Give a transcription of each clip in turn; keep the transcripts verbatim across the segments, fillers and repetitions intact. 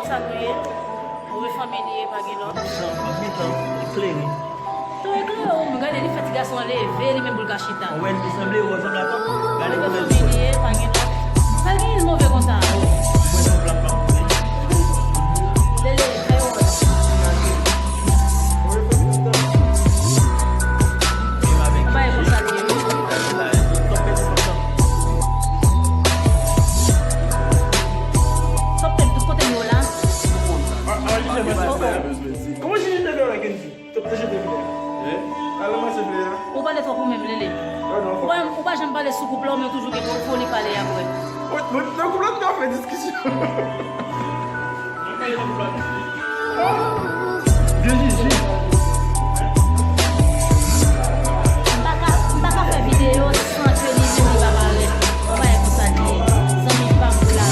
Sa nou ye? Move fanmi li ye, pa gen lòt. Sa, pa gen tan, eklere. Tou eklere, o, men gade, li fè ti gason an leve, li menm pou l ka chita. Ou wè, li sanble, ou sanble ankò. Gade move fanmi li ye, pa gen lòt. Sa l genyen l move konsa? Mwen, sanble ap move. Lele, fè wòch. Bay konsa li ye. Top ten, tout kote m yo la. Kòman Jimmy te fè wè Kenji? Top ten jete flè. Al ranmase flè a. Ou pale twòp ou menm, Lele. Ou pa, ou pa janm pale sou koup la, ou menm toujou gen foli pale apre. Mwen, mwen, nan koup la, nou ka fè diskisyon. Byen jije. M pa ka, m pa ka fè videyo san ke li menm li pa parèt. Yon bagay konsa li ye. Zanmi pa m la.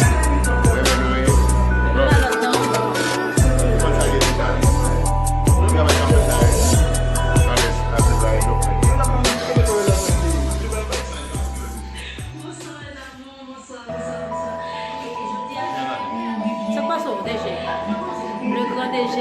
Yon bagay lòt tan. Sa k pase w, D G? Le grand D G.